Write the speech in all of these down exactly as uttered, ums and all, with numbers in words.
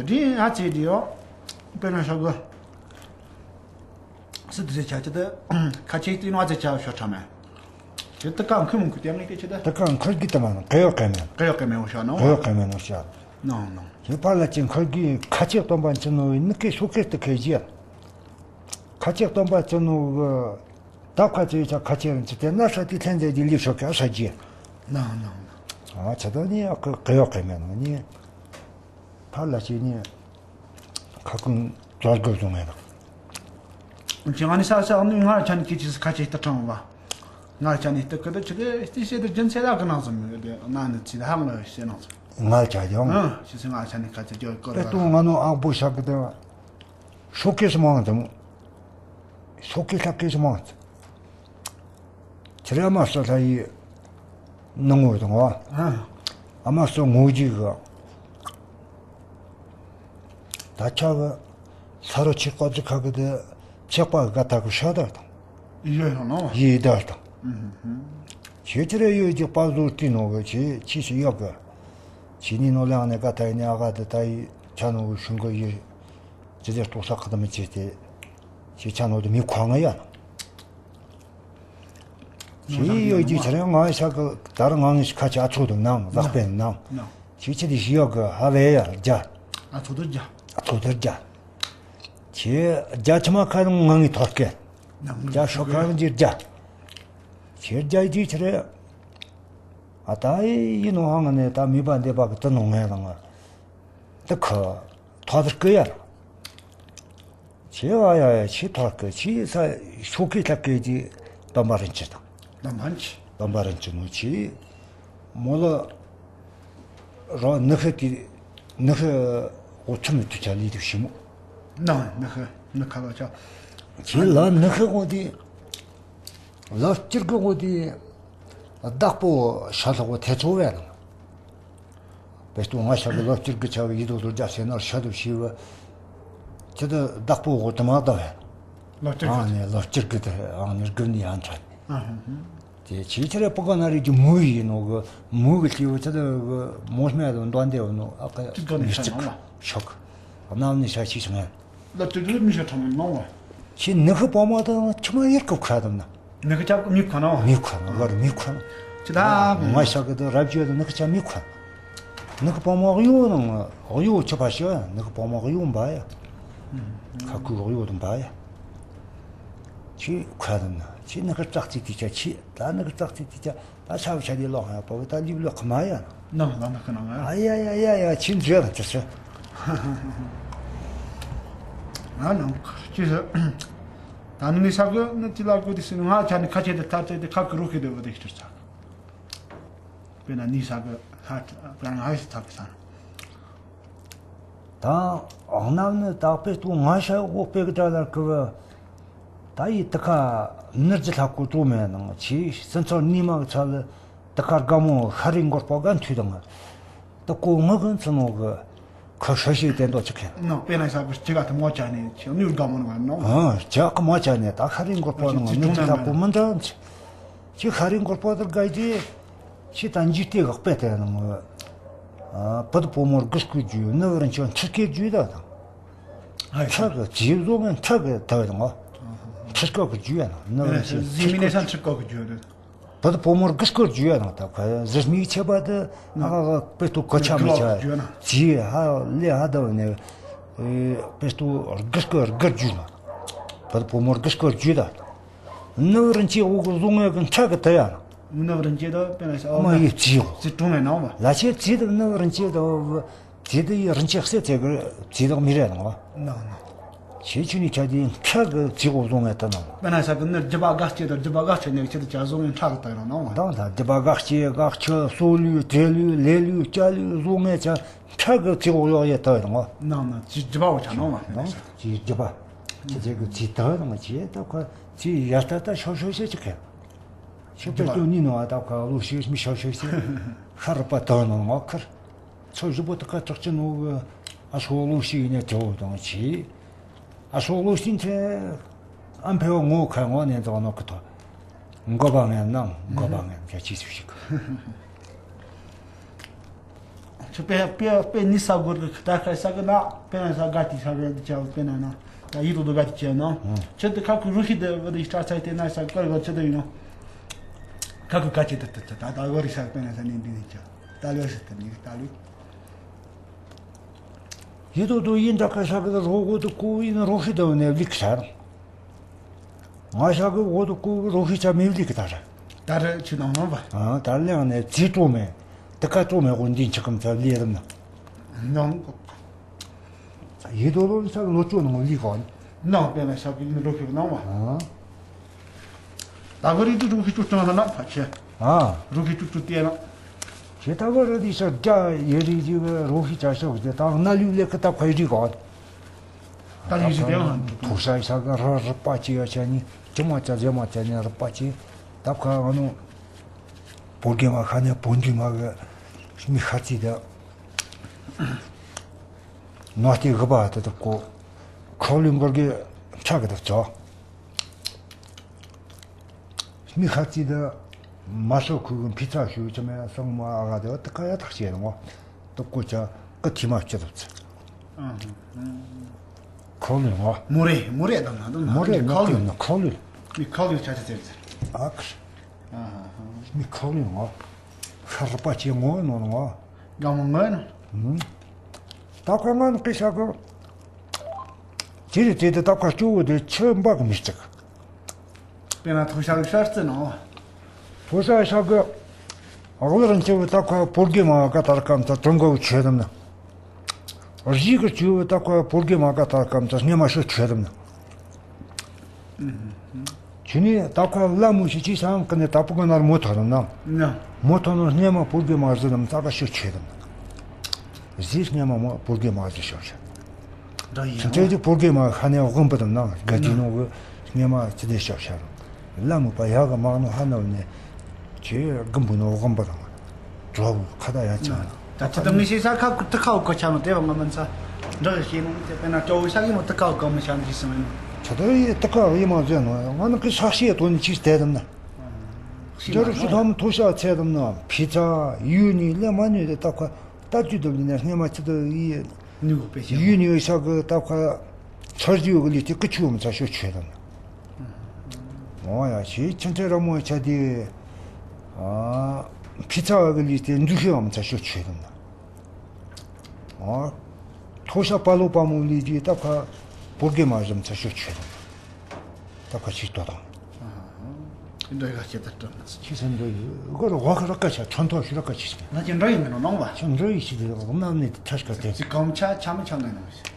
དེ་ཨ་ཙི་དེ་ཡོ། དཔེར་ན་ཤོག་གི། སི་དུ་ཟེར་ཆ་ཅི་དེ། ཁ་ཆེ་དེ་ནོ་ཨ་ཙི་ཆ་ཤོག་ཁྲ་མེ། དེ་དེ་ཀ་མཁུ་མུ་ཁུ་དེ་ངེས་དེ་ཆི་དེ། དེ་ཀ་མཁུར་གི་དེ་མ་ནོ་གེ་ཡོ་གེ་མེ། གེ་ཡོ་གེ་མེ་འོ་ཤོག་ནོ། གེ་ཡོ་གེ་མེ་ནོ་ཤོག། ནང་ནང་། དེ་ཕར་ལ་ཅི་མཁུར་གི་ཁ་ཆེ་སྟོན་པ་ཅི་ནོ་བའི་ནི་ཀེ་ཤོ་ཀེ་དེ་ཁེ་ཇི་ཡ། ཁ་ཆེ་སྟོན་པ་ཅི་ནོ་གི། ད་ཁ་ཆེ་ཆ་ཁ་ཆེ་རང་ཅི་དེ་ན་ཧྲ་དེ་ལྷན་ཛེ་དེ་ལི་ཤོ་ཀེ་ཧྲ་ཇི་ཡ། ནང་ནང་ནང་། ཨ་ཆ་དོ་ནི་ཨ་གེ་ཡོ་གེ་མེ་ནོ་ནི། ཕར་ལ་ཅི་ནི། ཁ་ཀུན་ཙོར་གོ་བཟུང་ངེ་དང་། ཅི་ང་ནི་ས་ས་ནི་ང་ཆ་ནི་ཀི་ཅི་ཁ་ཆེ་ཏི་ཁྲང་བ། ང་ཆ་ནི་ཏི་ཀི་ཏི་ཆི་ལེ་ཏི་ཤེ་ཏི་ཇིན་ཚེ་ལ་ཀི་ནང་ཙམ་ཡོད་དེ་ན་ནི་ཚི་ལ་ཧང་ལ་ཤེ་ནང་ཙམ། ང་ཆ་ཡང་། ཨ་ཤི་སི་ང་ཆ་ནི་ཁ་ཆེ་ཇོ་ཀོ་ར། ཏེ་ཏུ་ང་ནོ་ཨག་པོ་ཤ་ཀི་ཏེ་བ། ཤོ་ཀེ་སི་མང་ཙམ། ཤོ་ཀེ་ལྷ་ཀེ་སི་མང་ཙམ། ཁྱེད་རང་མ་སོ་ལྷ་ཡི་ནང་ངོ་དང་བ། ཨ་མ་སོ་ངོ་ཅིག་གི། ད་ཆ་གི་ས་རོ་ཆི་ཀོ་ཙི་ཁ་གི་དེ་ཆེག་པ་ག་ད་གི་ཤ་དར་དང་། ཡོད་ཧ་ནོ། ཡི་དར་དང་། ཁྱེད་ཁྱེད་རེ་ཡོད་ཀྱི་པ་བཟོ་ཏི་ནོ་གི་ཆེ་ཆེ་ཞིག་ཡོད་གི། ཆེ་ནི་ནོ་ལེང་ནས་ག་ད་ཡི་ནས་ཨ་ག་དེ་ད་ཡི་ཆ་ནོ་གི་ཤུང་གི་ཡི། ཅི་དེ་ལྟོ་ས་ཁ་ད་མི་ཆེ་སྟེ། ཆེ་ཆ་ནོ་དེ་མི་ཁོ་ང་ཡ་ནོ། ཞེས་ཡོད་ཀྱི་ཚེ་རིང་ང་ཤ་གི་དར་ངང་ཤི་ཁ་ཆ་ཚོ་དུ་ནང་ལག་པའི་ནང་། ཞེས་ཆེ་དེ་ཞི་ཡོད་གི་ཧ་ལས་ཡ་རྒྱ། ཨ་ཚོ་དུ་རྒྱ། ཨ་ཚོ་དུ་རྒྱ། ཆེ་རྒྱ་ཆི་མ་ཁ་ནང་ངང་ངི་ཐོར་སྐད། རྒྱ་ཤོ་ཁ་ནང་གི་རྒྱ། ཆེ་རྒྱ་ཡི་ཚེ་རེ། ཨ་ད་ཡི་ནོ་ཧང་ནས་ད་མི་པ་འདེབས་པ་གི་དུ་ནོ་ངས་དང་། དུ་ཁ་ཐོ་དུ་སྐུ་ཡ། ཆེ་བ་ཡ་ཡ་ཆེ་ཐོག་གི་ཆེ་ས་ཤོ་ཀེ་ཐ་ཀེ་ཅི་དམ་པ་རིན་ཆེ་དང་། དམ་པ་རིན་ཆེ། དམ་པ་རིན་ཆེ་ནོ་ཆེ། མོ་ལ་རོ་ནི་ཧི་ཀི་ནི་ཧི་འོ་ཆུ་མི་དུ་ཆ་ལི་དུ་ཤི་མོ། ན་ནི་ཧི་ནི་ཁ་ལ་ཆ། ཆེ་ལ་ནི་ཧི་འོ་དེ་ལ་སྤྱིར་གི་འོ་དེ་བདག་པོ་ཤ་ལ་འོ་ཐེ་ཚོ་བས་ནང་། བེ་སྟོང་ང་ཤ་གི་ལོ་སྤྱིར་གི་ཆ་བའི་ཡིད་དུ་ལོ་རྒྱ་ཆེ་ནར་ཤ་དུ་ཤི་བ། ཁྱེད་དུ་བདག་པོ་འོ་དུ་མ་ད་བས། ལོ་སྤྱིར་གི། ཨང་ནས་ལོ་སྤྱིར་གི་དེ་ཨང་ནས་དགུ་ནས་ཡང་ཆ། ཨ་ཧུ་ཧུ། དེ་ཆེ་ཆེ་རེ་པོ་ག་ན་རེ་གི་མུ་ཡི་ནོ་གི་མུ་གི་ལྟེ་བ་ཁྱེད་དུ་མོ་སྨད་དུ་འདོན་དེ་བ་ནོ་ཨ་ཀ་ཅི་ག་ནས་མི་ཆ་གཅིག་ནོ་ལ། ཤོག་གནམ་ནས་ཤ་ཤི་སོང་ཡ། ལ་དུ་དུ་མི་ཤ་ཐང་ནོ་བ། ཁྱེད་ནི་ཧི་པོ་མ་དང་ཁྱི་མ་ཡེར་ཀུ་ཁ་དམ་ན། ནི་ཧི་ཅག་མི་ཁ་ནོ། མི་ཁ་ནོ་བར་མི་ཁ་ནོ། ཅི་ད་ང་ཤ་གི་དུ་རབ་ཅོ་དུ་ནི་ཧི་ཅག་མི་ཁ་ནོ། ནི་ཧི་པོ་མ་གཡོ་ནང་གཡོ་ཆི་པ་ཤི་ནི་ཧི་པོ་མ་གཡོ་འབའ་ཡ། ཁ་ཁུ་གཡོ་དུ་འབའ་ཡ། ཁྱི་ཁ་དམ་ན་ཁྱི་ནི་ཧི་ཙག་ཙི་ཏི་ཅག་ཁྱི་ད་ནི་ཧི་ཙག་ཙི་ཏི་ཅག་ད་ཤ་བ་ཤ་དེ་ལོག་ཧ་པོ་ད་ལིབ་ལོག་ཁ་མ་ཡ། ནང་ལ་ནི་ཁ་ནང་ང་། ཨ་ཡ་ཡ་ཡ་ཡ་ཁྱི་འཇོལ་ལ་ཅི་སི། ང་ནང་ཁ་ཅི་སི། ད་ནི་ས་གི་ནི་ཅི་ལ་གོ་དེ་སི་ནི་ང་ཆ་ནི་ཁ་ཆེ་དེ་ཐར་ཆེ་དེ་ཁ་གི་རུ་ཁི་དེ་བ་དེ་ཤི་ཚ། དཔེར་ན་ནི་ས་གི་ཧ་དཔེར་ན་ཧ་སི་ཐག་གི་ས། ད་ཨང་ནམ་ནི་དག་པའི་སྟོང་ང་ཤ་འོག་པའི་གི་དགྲ་ལ་གི་བ། ད་ཡི་དི་ཁ་ནི་རྒྱུ་ལྷ་ཀོ་ཏོ་མེ་ནང་ཆེ་སི་ཚོར་ནི་མ་གི་ཚ་ལ། དི་ཁ་དགའ་མོ་ཤ་རི་མགོར་པོ་ག་འཐུས་དང་། དི་ཀོ་ངུ་གི་མཚན་ནོ་གི། ཁ་ཤ་ཤེས་དེ་འདོ་ཅི་ཁེ། ནོ་དཔེར་ན་ས་གི་ཅི་ག་ཐི་མོ་ཅ་ནི་ཅི་ནུ་དགའ་མོ་ནི་མ་ནོ། ཨ་ཅག་གི་མོ་ཅ་ནི་ད་ཤ་རི་མགོར་པོ་ནང་ནི་ཅི་ལྷ་ཀོ་མི་འདྲ་ཅི། ཅི་ཤ་རི་མགོར་པོ་དི་དགའ་ཅི། ཅི་ད་འཇིག་རྟེན་གི་དཔེ་དེ་ནང་། ཨ་བུ་དི་བུ་མོར་གུ་སྐུ་རྒྱུ་ནི་བར་ཆོ་འཁྲི་སྐད་རྒྱུ་ད་དང་། ཨ་ཁྲ་གི་ཅི་བཟོ་ངན་ཁྲ་གི་ད་དང་ཨ། འཁྲི་སྐད་གི་རྒྱུ་ཡ་ནང་ནི་བར་ཆོ་ཟི་མི་ནས་ས་འཁྲི་སྐད་གི་རྒྱུ་རེད། བུ་དི་བུ་མོར་གུ་སྐུ་རྒྱུ་ཡ་ནང་ད་ཁ་ཟི་མིག་ཆེ་བ་དི་ཨ་ཨ་དཔེ་ཏུ་གོ་ཆ་མི་ཆ་ཅི་ཧ་ལེ་ཧ་ད་བ་ནས། དཔེ་ཏུ་གུ་སྐུ་གུ་རྒྱུ་ན། བུ་དི་བུ་མོར་གུ་སྐུ་རྒྱུ་ད། ནི་བར་ཆོ་འོག་གི་བཟོ་ངན་གི་ཁྲ་གི་ད་ཡ་ནང་། ནི་བར་ཆོ་དི་དཔེར་ན་ས་ཨོ་མ་ཡི་ཅི་ཡོང་། ཙི་ཀྲུང་ནས་ནང་བ། ལ་ཆེ་ཙི་དི་ནི་བར་ཆོ་དི། ཙི་དི་ཡི་རིན་ཆེན་གསེར་ཙེ་གི་ཙི་དག་མི་རེ་ནང་བ། ནང་ནང་། ཆེ་ཆུ་ནི་ཆ་དི་ཁྲ་གི་ཙི་འོག་བཟོ་ངན་ད་ནང་། དཔེར་ན་ས་གི་ནི་རྒྱུ་བ་ག་སྐྱེ་དང་རྒྱུ་བ་ག་སྐྱེ་ནས་ཁྱེད་དི་ཅ་བཟོ་ངན་ཁྲ་གི་ད་ཡ་ནང་བ། དང་ད་རྒྱུ་བ་ག་སྐྱེ་ག་ཆུ་སོ་ལུ་དེ་ལུ་ལེ་ལུ་ཅ་ལུ་བཟོ་ངན་ཆ་ཁྲ་གི་ཙི་འོག་ཡོག་ཡེ་ད་ཡ་ནང་བ། ནང་ནང་ཙི་རྒྱུ་བ་འོ་ཆ་ནང་བ། དང་ཙི་རྒྱུ་བ། ཁྱེད་ཚེ་གི་ཙི་ད་ཡ་ནང་ཅི་ད་ཁ་ཙི་ཡ་ད་ད་ཤོ་ཤོ་ཤེ་ཅི་ཁེ། ཤོ་པེ་ཏོ་ནི་ནོ་ཨ་ད་ཁ་ལུ་ཤི་མི་ཤོ་ཤོ་ཤེ། ཤར་པ་ད་ནང་ང་ཁར། ཚོ་བཞི་པོ་དེ་ཀ་ཙག་ཅི་ནོ་གི་ཨ་ཤོ་ལོ་ཤི་ཡིན་ན་དེ་བོ་དང་ཆི། ཨ་ཤོ་ལོ་ཤི་ཚེ་ཨམ་ཕེ་བོ་ངོ་ཁ་ངོ་ནས་འཛོག་ནོ་གི་ཐོ། མགོ་པ་ངན་ནང་མགོ་པ་ངན་གྱ་ཆི་སུ་ཞིག་དཔེ་དཔེ་དཔེ་ནི་ས་གོར་གི་ད་ཁ་ས་གི་ན་དཔེ་ན་ས་ག་ཏི་ས་གི་ཅ་དཔེ་ན་ན་ད་ཡིད་དུ་དུ་ག་ཏི་ཅ་ན་ཆེད་དུ་ཁ་ཁུ་རུ་ཤི་དེ་བ་དི་སྟྲ་ཚ་དེ་ན་ས་གར་ག་ཆེད་དུ་ཡིན་ནོ། ཁ་ཁུ་ག་ཅེ་ད་ད་ད་ད་གོ་རི་ས་དཔེ་ན་ས་ནི་འདི་ནི་ཅ་ད་ལོ་ཤི་ད་ནི་ད་ལོ། ཡིད་དུ་དུ་ཡིན་ད་ཁ་ས་གི་རོ་གོ་དུ་ཀུ་ཡིན་རོ་ཤི་དེ་བ་ནས་བླིག་ཤར། ང་ཞག་གི་འོག་ཏུ་ཀུ་རོ་ཧི་ཆ་མི་བླི་གི་ད་ར། ད་ར་ཆུ་ནང་ནང་བ། ཨ་ད་ལེང་ནས་རྩིས་སྤྲོ་མེད། དི་ཀ་སྤྲོ་མེད་གོ་འདི་འཆི་ཁམ་ཚ་ལི་རམ་ན། ནང་གོ། ཡི་དོ་རོ་ས་ལོ་ཅོ་ནང་ལི་གོ། ནང་པེ་ན་ཞག་གི་རོ་ཧི་ནང་བ། ཨ། ད་གོ་རི་དུ་རོ་ཧི་ཅུ་ཅང་ཧ་ན་ཕ་ཆེ། ཨ། རོ་ཧི་ཅུ་ཅུ་ཏེ་ན། ཁྱེད་ད་གོ་རི་དི་ས་རྒྱ་ཡེ་རི་ཇི་གི་རོ་ཧི་ཆ་ཤོག་དེ་ད་ན་ལུ་ལེ་ཁི་ད་ཁོ་ཡི་རི་གོ། ད་ལི་ཞུ་དེ་ཡང་ཐོ་ཤ་ཤ་ག་ར་རི་པ་ཅི་ཡ་ཆ་ནི་ཅི་མ་ཅ་ཟེ་མ་ཅ་ནི་རི་པ་ཅི་ད་ཁ་ཨ་ནོ་པོ་གེ་མ་ཁ་ནས་པོ་འདི་མ་གི་མི་ཁ་ཙི་ད་ནོ་སྟེ་གི་པ་ད་ད་ཀོ་ཁོ་ལིང་གོར་གི་ཆ་གི་ད་ཙོ། མི་ཁ་ཙི་ད་མ་སོ་ཁུ་གི་ཕི་ཚ་ཞུ་ཅི་མེ་སང་མ་ཨ་ག་དེ་བ་ད་ཀ་ཡ་ཐག་ཆེ་ནོ། ད་ཀོ་ཅ་ཀ་ཐི་མ་ཅི་ད་ཙི། ཁོ་ལུ་ངོ་། མོ་རེ་མོ་རེ་དང་ན་དང་ན་མོ་རེ་ཁོ་ལུ་ངོ་ཁོ་ལུ། མི་ཁོ་ལུ་ཆ་ཆ་ཟེར་ཟེར། ཨ་ཁ། མི་ཁོ་ལུ་ངོ། ཤར་པ་ཅི་ངོ་ནོ་ངོ། གང་མང་ངོ་ནོ། ད་ཁོ་ང་ནི་ཀི་ཤ་གོ། ཅི་རི་ཏི་ཏི་ད་ཁོ་ཅུ་བོ་དེ་ཆུ་འབག་མི་ཅིག་དཔེར་ན་ཐོ་ཤ་གི་ཤར་རྩི་ནོ། ཐོ་ཤ་ཤ་གི་ཨག་ལ་རང་ཆེ་བོ་ད་ཁོ་པོར་གི་མ་ག་ཏར་ཀམ་ད་ཀྲུང་གོ་ཆེ་དམ་ན། རི་གི་ཅུ་བོ་ད་ཁོ་པོར་གི་མ་ག་ཏར་ཀམ་ད་སྙེ་མ་ཤོ་ཆེ་དམ་ན། ཁྱེད་ནི་ད་ཁོ་ལ་མུ་ཤི་ཅི་སང་ཀ་ནི་ད་པུ་ག་ནར་མོ་ཐོ་རམ་ན། ན། མོ་ཐོ་ནོ་སྙེ་མ་པོར་གི་མ་ཟི་དམ་ད་ག་ཤོ་ཆེ་དམ་ན། ཟི་སྙེ་མ་མོ་པོར་གི་མ་ཟི་ཤོ་ཆེ། འདྲ་ཡིན་ཚན་ནོ། ཚན་གྱི་པོར་གེ་མ་ཧ་ནེ་དབང་པོ་དང་ནང་ག་དི་ནོ་གི་སྙེ་མ་ཅི་དེ་ཤོག་ཤར། ལ་མུ་པ་ཡ་ག་མ་ནོ་ཧ་ནོ་ནེ་ཅི་གམ་བུ་ནོ་དབང་པོ་དང་གྲོ་བུ་ཁ་ད་ཡ་ཆ་ན། ད་ཅི་ད་མི་ཤེས་ས་ཁ་ཏི་ཁ་འུ་ཁ་ཆ་ནོ་དེ་བ་ང་མན་ས། འདྲ་ཤེས་ནོ་དེ་པེ་ན་ཅོ་བུ་ཤ་གི་མོ་ཏི་ཁ་འུ་ཁ་མི་ཤ་ནི་ཤི་སི་མེ་ནོ། ཆ་ད་ཡི་ཏི་ཁ་ཡི་མ་ཟེ་ནོ་ང་ནི་ཀི་ཤ་ཤེས་དོ་ནི་ཅི་སྟེ་དམ་ན། ཤི་ཇ་རུ་ཤི་ཐམ་ཐོ་ཤ་ཚེ་དམ་ན་ཕི་ཚ་ཡུ་ནི་ལེ་མ་ནི་དེ་ཏ་ཁ་ཏ་ཅུ་དུ་ལི་ནེ་སྙེ་མ་ཅི་དུ་ཡི། ནུ་གོ་པེ་ཤ། ཡུལ་ནི་ཡོད་ས་གི་ཏ་ཁ་ཚར་ཅི་ཡོད་གི་ལི་ཏི་ཀི་ཆུ་མི་ཚ་ཤོ་ཆོད་དམ། འོ་ཡ་ཤི་ཆུན་ཚེ་ར་མོ་ཆ་དི། ཨ་ཕི་ཚ་གི་ལི་ཏི་འདུ་ཤི་མི་ཚ་ཤོ་ཆོད་དམ། འོ་ཐོ་ཤ་པ་ལོ་པ་མོ་ལི་ཏི་ཏ་ཁ་པོར་གེ་མ་ཟི་མི་ཚ་ཤོ་ཆོད་དམ། ཏ་ཁ་ཤི་ཏོ་དང་། འདྲ་ཡག་ཤེས་ད་སྤྲོ་མ་སོང་། ཁྱི་སེམས་འདྲ་ཡོད་གོ་ར་བ་ཁ་ར་ཀ་ཆ་ཚོན་ཐོག་ཤུ་ར་ཀ་ཆི་སེ། ང་ཅི་འདྲ་ཡིན་མིན་ནོ་ནང་བ། ཁྱི་འདྲ་ཡིན་ཤི་དེ་རོགས་ན་ནི་ཐ་ཤ་ཀ་ཏེ། ཅི་གམ་ཆ་ཆ་མི་ཆ་ངེ་ནང་ཤི།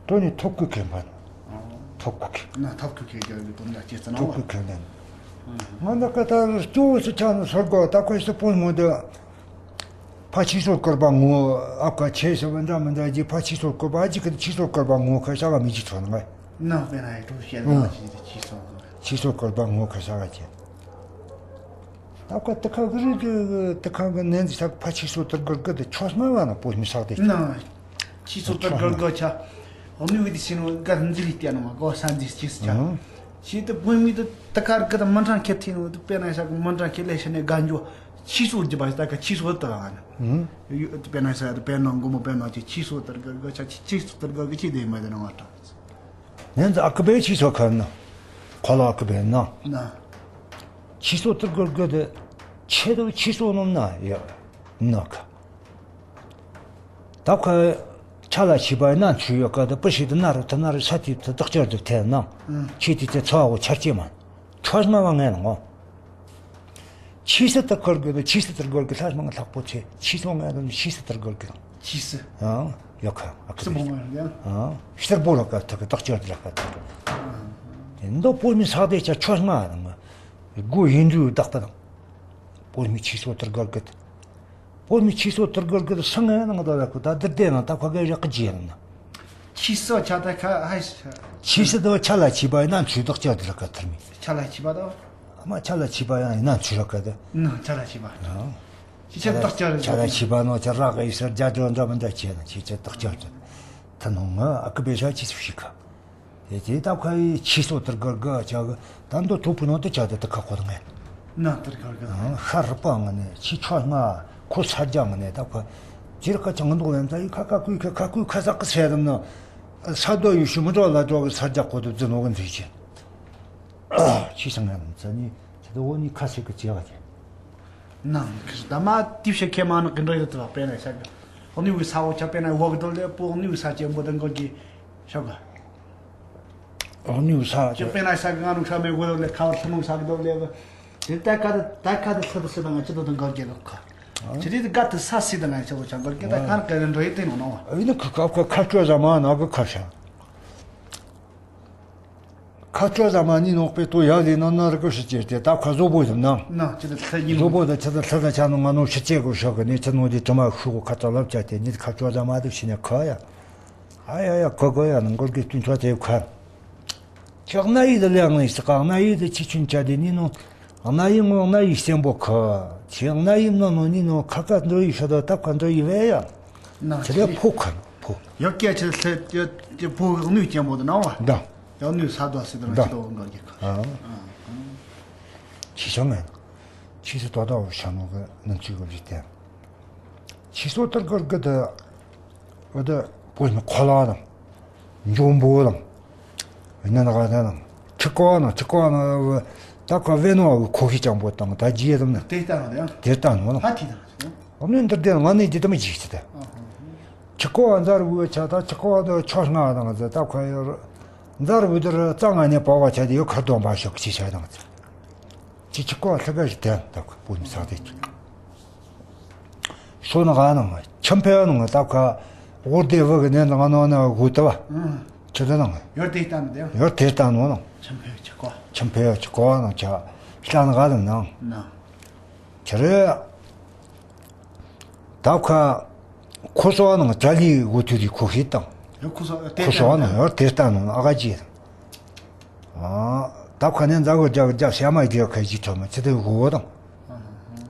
ཏོ་ནི་ཐོབ་ཀུ་ཁེ་འཕན། ཐོབ་ཀུ་ཁེ། ན་ཐོབ་ཀུ་ཁེ་རྒྱ་ཡོད་དོན་ཡ་ཅེ་ཙ་ནང་བ། ཐོབ་ཀུ་ཁེ་ལེན། ང་ད་ཀ་ད་ཅོ་སུ་ཆ་ནི་སོར་གོ་ད་ཁོ་སི་པོན་མོ་དེ། ཕ་ཆི་སོར་ཀར་པ་ངོ་ཨབ་ཀ་ཆེ་ཤ་བ་འདྲ་མི་འདྲ་ཅི་ཕ་ཆི་སོར་ཀར་པ་ཨ་ཅི་ཀ་ཆི་སོར་ཀར་པ་ངོ་ཁ་ཤ་བ་མི་ཅི་ཚོ་ནང་བ། ནང་པེ་ན་ཡི་ཏོ་ཤེ་ལ་ཅི་ཅི་སོ། ཆི་སོ་ཀར་པ་ངོ་ཁ་ཤ་ག་ཅི། ད་ཀ་ཏི་ཁ་གི་རི་གི་ཏི་ཁ་གི་ནན་ཟི་ཤ་ཕ་ཆི་སོ་ཏར་གར་གི་ཏི་ཆོས་མ་བ་ན་པོ་མི་ཤག་ཏེ། ན། ཆི་སོ་ཏར་གར་གི་ཆ། ཨོ་མི་བི་ཏི་སི་ནོ་གར་འཛི་རི་ཏི་ནོ་གོ་སན་ཛི་ཆི་སི་ཆ། ཆི་ཏི་པོ་མི་ཏི་ཏི་ཁ་གི་ཏི་མན་ཏྲང་ཁེ་ཐི་ནོ་ཏི་པེ་ན་ཤ་གི་མན་ཏྲང་ཁེ་ལེ་ཤ་ནེ་གན་ཇོ། ཆི་སོ་ཏི་པ་ཏ་ཀ་ཆི་སོ་ཏི་ག་ན། པེ་ན་ཤ་ཏི་པེ་ནོ་གོ་མོ་པེ་ནོ་ཆི་ཆི་སོ་ཏར་གར་གི་ཆ་ཆི་སོ་ཏར་གར་གི་ཆི་ཏེ་མ་ཏི་ནོ་ཏ། ནན་ཟི་ཨ་ཀི་པེ་ཆི་སོ་ཁར་ན། ཁོ་ལ་ཨ་ཀི་པེ་ན། ན། ཆི་སོ་ཏར་གར་གི་ཏི། ཆེ་ཏོ་ཆི་སོ་ནོ་ན་ཡ། ན་ཁ། ད་ཁོ་ཆ་ལ་ཆི་པ་ན་ཆུ་ཡོད་ཀ་ཏི་པི་ཤི་ཏི་ན་རུ་ཏི་ན་རུ་ས་ཏི་ཏི་དག་ཅར་ཏི་ཐེ་ན། ཆི་ཏི་ཏི་ཚ་བོ་ཆར་ཅི་མ། ཆོས་མ་བ་ངན་ནོ། ཆི་སི་ཏི་གར་གི་ཏི་ཆི་སི་ཏི་གར་གི་ལྷ་མང་ལྷག་པོ་ཆེ་ཆི་སོ་ངན་ནོ་ཆི་སི་ཏི་གར་གི་ཏི། ཆི་སི། ཨ་ཡོད་ཁ་ཨ་ཁ་སི་བོ་ང་ཡ། ཨ་ཤི་ཏར་བོ་ལ་ཀ་ཏི་དག་ཅར་ཏི་ལ་ཀ་ཏི། ཏེ་འདོ་པོ་མི་ས་ཏེ་ཆ་ཆོས་མ་དང་། སྒོ་ཡིན་དུ་བདག་པ་དང་། པོ་མི་ཆི་སོ་ཏི་གར་གི་ཏི། པོ་མི་ཆི་སོ་ཏི་གར་གི་ཏི་སང་ངན་ནང་ད་ལ་ཁུ་ད་དིར་ཏེ་ན་ད་ཁ་གེ་རག་གི་ཇེ་ན། ཆི་སོ་ཆ་ད་ཁ་ཧའི་ཤ། ཆི་སི་ཏོ་ཆ་ལ་ཆི་པ་ཡིན་ན་ཆུ་དག་ཅར་ཏི་ལ་ཀ་ཐར་མི། ཆ་ལ་ཆི་པ་ཏོ། ཨ་མ་ཆ་ལ་ཆི་པ་ཡིན་ན་ཆུ་ར་ཀ་ཏི། ན་ཆ་ལ་ཆི་པ། ཨ། ཆི་ཆ་དག་ཅར་ཏི། ཆ་ལ་ཆི་པ་ནོ་ཆ་རག་གི་ཡི་སར་རྒྱ་ཇོ་འདྲ་མི་འདྲ་ཆེ་ན་ཆི་ཆ་དག་ཅར་ཏི། ཐ་ནོ་ང་ཨ་ཀི་པེ་ཤ་ཆི་སུ་ཤི་ཁ། དེ་དེ་ད་ཁ་ཡི་ཆི་སོ་ཏི་གར་གི་ཆ་གི་ད་འདོ་ཐོ་པུ་ནོ་ཏི་ཆ་ཏི་ཏི་ཁ་ཁོ་ང་། ན་ཏི་གར་གི་ད། ཤར་པ་ང་ནེ་ཆི་ཆོས་ང་ཁོ་ས་རྒྱ་ང་ནེ་ད་ཁ། ཇིར་ཁ་ཆང་འདུག་ལན་ཚ་ཡི་ཁ་ཁ་ཀུའི་ཁ་ཁ་ཀུའི་ཁ་ས་ཀི་སེ་རམ་ན། ས་རྡོ་ཡུ་ཤུ་མི་འགྲོ་ལ་འགྲོ་གི་ས་རྒྱག་གོ་དུ་བརྫི་ནོ་གི་འཛི་ཆེ། ཆི་སང་ཡང་ཚ་ནི་ཚ་དོ་འོ་ནི་ཁ་སེ་གི་ཅེ་ག་ཅེ། ནང་གི་ད་མ་ཏི་ཤ་ཁེ་མ་ནི་གི་འདྲ་ཡོད་དུ་བ་པེ་ན་ཤ་གི། ཨོ་ནི་བི་ས་འོ་ཆ་པེ་ན་འོ་གི་དོ་ལེ་པོ་ཨོ་ནི་བི་ས་ཅེ་འབོ་དང་གོ་གི་ཤ་གི། ཨོ་ནི་བི་ས་ཅེ་པེ་ན་ཤ་གི་ང་ནུ་ཤ་མེ་གོ་དོ་ལེ་ཁ་བ་ལྷ་ནུ་ཤ་གི་དོ་ལེ་བ། དེ་ད་ཀ་ད་ད་ཀ་ད་ལྷ་ད་སི་ད་ང་ཅི་དོ་དང་གོ་གི་ལོ་ཁ། ཅི་དེ་ད་ཀ་ད་ས་སི་ད་ང་ཅི་དོ་ཆ་གོ་གི་ད་ཁ་ན་ཀ་རེ་འདྲ་ཡི་དེ་ནོ་ནོ་བ། ཨ་ཡིན་ན་ཁ་ཁ་ཁ་ཁ་ཅོ་ཟ་མ་ན་གི་ཁ་ཤ། ཁ་ཅོ་ཟ་མ་ནི་ནོག་པེ་ཏོ་ཡ་ལེ་ན་ན་ར་ཀ་ཤི་ཅེ་ཏེ་ད་ཁ་བཟོ་བོ་ཟམ་ན། ན་ཅི་ད་ལྷ་ཡིན་བཟོ་བོ་ད་ཅི་ད་ལྷ་ད་ཆ་ནོ་ང་ནོ་ཤི་ཅེ་གོ་ཤོ་གི་ནི་ཅི་ནོ་དེ་ཅི་མ་ཤུ་གོ་ཁ་ཅོ་ལབ་ཅ་ཏེ་ནི་ཁ་ཅོ་ཟ་མ་དུ་ཤི་ནེ་ཁ་ཡ། ཨ་ཡ་ཡ་ཁ་གོ་ཡ་ནང་གོར་གི་སྟུན་ཆོ་ཏེ་ཁ། ཁྱོད་གནའ་ཡི་དུ་ལེགས་ནི་ཞིག་ག་གནའ་ཡི་དུ་ཆི་ཆུན་ཅ་དེ་ནི་ནོ། གནའ་ཡི་ངོ་གནའ་ཡི་སེམས་པོ་ཁ། ཁྱོད་གནའ་ཡི་ནོ་ནོ་ནི་ནོ་ཁ་ཁ་འགྲོ་ཡི་ཤ་དོ་ད་ཁ་འགྲོ་ཡི་བེ་ཡ། ན་ཅི་ལེ་ཕོ་ཁ་ཕོ། ཡོད་ཀྱ་ཆི་ལེ་ཡོད་ཀྱ་ཕོ་གནུ་ཅན་པོ་དུ་ནང་བ། ད། ཡང་ནུས་ས་དོ་སི་དང་ཅི་དོ་འགོར་གྱི་ཁ། ཨ། ཆི་ཤོ་ངན། ཆི་སི་དོ་དོ་ཤ་ནོ་གི་ནང་ཅི་གོ་ལི་ཏེ། ཆི་སོ་ཏར་གར་གི་ད། འོ་ད་པོ་ནི་ཁོ་ལ་དང་། འཇོན་པོ་དང་། ནན་ག་དང་། ཁྲི་ཀོ་ནང་ཁྲི་ཀོ་ནང་ད་ཀ་བེ་ནོ་གི་ཁོ་ཤི་ཅང་པོ་དང་ད་ཇི་ཡེ་དམ་ན། དེ་ལྟ་ནོ་ཡང་། དེ་ལྟ་ནོ་ལ། ཧ་ཐི་དང་། འོ་ནི་འདིར་དེ་ང་ནི་འདི་ད་མི་ཇི་ཅི་ད། ཁྱི་ཀོ་བ་འཛར་བུ་ཆ་ད་ཁྱི་ཀོ་བ་འདི་ཆོ་ལྔ་དང་ཟེར་ད་ཁོ་ཡོར། འཛར་བུ་འདིར་རྩ་ང་ནས་པོ་བ་ཆ་དེ་ཡོ་ཁར་སྡོམ་པ་ཤོག་ཅི་ཆ་དང་ཟེར། ཅི་ཁྱི་ཀོ་བ་ལྷི་ག་ཞིག་དེ་ད་ཁོ་པུ་མི་ས་དེ་ཅི། ཤོ་ན་ག་ནང་ཁྱིམ་ཕེ་ནང་ད་ཁོ་བོར་དེ་བུ་གི་ནས་ང་ནོ་ན་གུ་ཏ་བ། ཁྱི་དེ་ནང་། ཡོར་དེ་ལྟ་ནོ་དེ། ཡོར་དེ་ལྟ་ནོ་ནང་། ཁྱིམ་ཕེ་ཁྱི་ཀོ་བ། ཁྱིམ་ཕེ་ཁྱི་ཀོ་བ་ནང་ཆ་ཤ་ན་ག་དང་ནང་། ནང་། ཁྱེད་རེ། ད་ཁ་ཁོ་སོ་ནང་ཅ་ལི་གོ་ཐུ་རི་ཁོ་ཤི་དང་། ཡོ་ཁོ་སོ་ཨ་དེ་ཁོ་སོ་ནང་ཡོ་དེ་ལྟ་ནང་ཨ་ག་ཅི། ཨ་ད་ཁ་ནས་འཛའ་གོ་རྒྱག་རྒྱག་ཤ་མ་རྒྱག་ཁ་ཅི་ཐོ་མ་ཅི་དེ་གོ་དང་།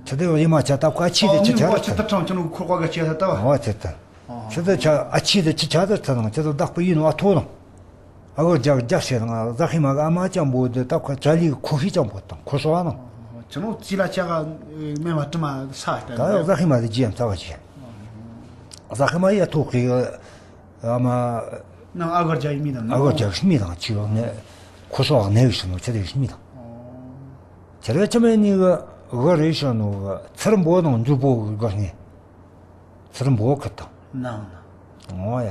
ཅི་དེ་ཡི་མ་ཆ་ད་ཁ་ཅི་དེ་ཅི་ཆ་ཨ་ཅི་དེ་ཁོ་ག་ཅི་ད་ད། ཨ་ཅི་དེ་ཆ་ཨ་ཅི་དེ་ཅི་ཆ་ད་ད་དང་ཅི་དེ་བདག་པོ་ཡིན་ནོ་ཨ་ཐོ་དང་། ཨ་བོ་རྒྱག་རྒྱག་ཤེས་དང་ཟ་ཁི་མ་གི་ཨ་མ་ཅང་པོ་དེ་ད་ཁོ་ཅ་ལི་ཁོ་ཤི་ཅང་པོ་དང་ཁོ་སོ་བ་ནང་། ཅི་ནོ་ཅི་ལ་ཅག་མེ་མ་དྲི་མ་ས་ལྟ་ད་ཡོ་ཟ་ཁི་མ་དེ་ཇི་ཡང་ཚ་བ་ཅི། ཟ་ཁི་མ་ཡ་ཐོག་གི་ཨ་མ། ནང་ཨ་གར་རྒྱག་མི་དང་ཨ་གར་རྒྱག་མི་དང་ཅི་ཡོ་ནས་ཁོ་སོ་བ་ནས་ཤི་ནོ་ཅི་དེ་ཤི་མི་དང་། ཅི་རེ་ཅི་མེ་ནི་གི་གི་རེ་ཤ་ནོ་གི་ཚེར་འབོ་དང་འཇུ་པོ་གི་ག་ནི། ཚུར་འབོ་ཁི་དང་། ནང་ན། ཨོ་ཡ།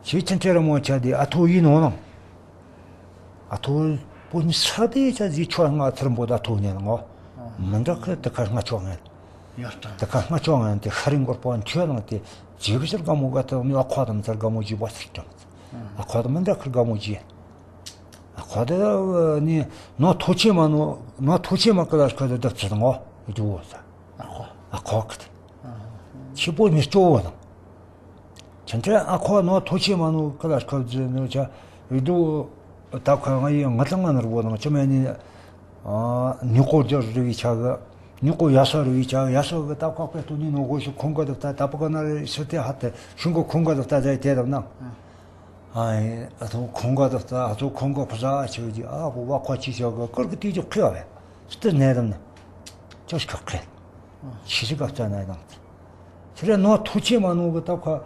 ཤི་ཆེན་ཁྲེ་ར་མོ་ཆ་དེ་ཨ་ཐོ་ཡིན་ནོ་ནང་། ཨ་ཐོ་པོ་ནི་ས་དེ་ཆ་ཟི་ཆོ་ང་ཚུར་འབོ་ད་ཐོ་ནས་ནང་ཨོ། མི་འདྲ་ཁི་དེ་ཁ་ང་ཆོ་ངན། ཡར་དང་། དེ་ཁ་ང་ཆོ་ངན་དེ་ཤ་རིང་གོར་པོ་ཁྱོད་ནང་དེ་ཇི་གི་ཕྱིར་དགའ་མོ་ག་དེ་ནི་ཨ་ཁོ་དང་ཚར་དགའ་མོ་ཇི་བ་ཚར་ཀྱང་། ཨ་ཁོ་དང་མི་འདྲ་ཁི་དགའ་མོ་ཇི། ཨ་ཁོ་དེ་ནི་ནོ་ཐོ་ཆེ་མ་ནོ་ནོ་ཐོ་ཆེ་མ་ཀི་ལ་ཁི་དེ་དག་ཚར་ནང་ཨོ་འདུག་ཨོ་ས། ཨ་ཁོ། ཨ་ཁོ་ཁི་དེ། ཁྱི་པོ་མི་སྐྱོ་བོ་དང་། ཁྱེད་ཚོས་ཨ་ཁོ་ནོ་ཐོ་ཆེ་མ་ནོ་ཀི་ལ་ཁབ་ཟེར་ནོ་ཆ་རི་དུ་ད་ཁ་ང་ཡི་ང་ལ་ང་ནར་བོ་དང་ཅི་མེ་ནི། ཨ་ནི་ཀོ་རྒྱ་རི་བི་ཆ་གི་ནི་ཀོ་ཡ་ས་རི་བི་ཆ་གི་ཡ་ས་གི་ད་ཁ་པེ་ཏུ་ནི་ནོ་གོ་ཤི་ཁོང་ག་ད་ད་ད་པ་ག་ན་རི་ཤི་ཏེ་ཧ་ཏེ་ཤུང་གི་ཁོང་ག་ད་ད་ཟེར་དེ་དང་ན། ཨ་ཨ་ཐོ་ཁོང་ག་ད་ད་ཨ་ཐོ་ཁོང་ག་ཕ་ས་ཨ་ཆི་གི་ཨ་བོ་བ་ཁོ་ཅི་ཆ་གི་ཀར་གི་ཏི་ཅོ་ཁི་ཨ་བེ་སྟི་ནེ་དང་ན་ཅོ་ཤི་ཁི་ཁི་ཆི་ཆི་ག་ཙ་ན་དང་། ཁྱེད་རང་ནོ་ཐུགས་ཆེ་མ་ནོ་གི་ད་ཁ།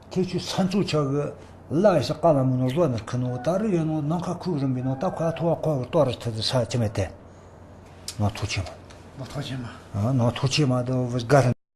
ཁྱེད་ཆུ་ས་མཚོ་ཆ་གི་ལ་ཡི་ས་ཀ་ལ་མི་ནོ་བཟོ་ནི་ཁི་ནོ་ད་རུ་ཡོད་ནོ་ནང་ཁ་ཁུག་རིམ་པའི་ནོ་ད་ཁ་ཐོ་བ་ཁོ་གི་ལྟོ་རི་ཐི་ཟི་ས་ཆི་མེད་དེ། ནོ་ཐུགས་ཆེ་མ། ནོ་ཐུགས་ཆེ་མ། ཨ་ནོ་ཐུགས་ཆེ་མ་དུ་བུ་ག་རི།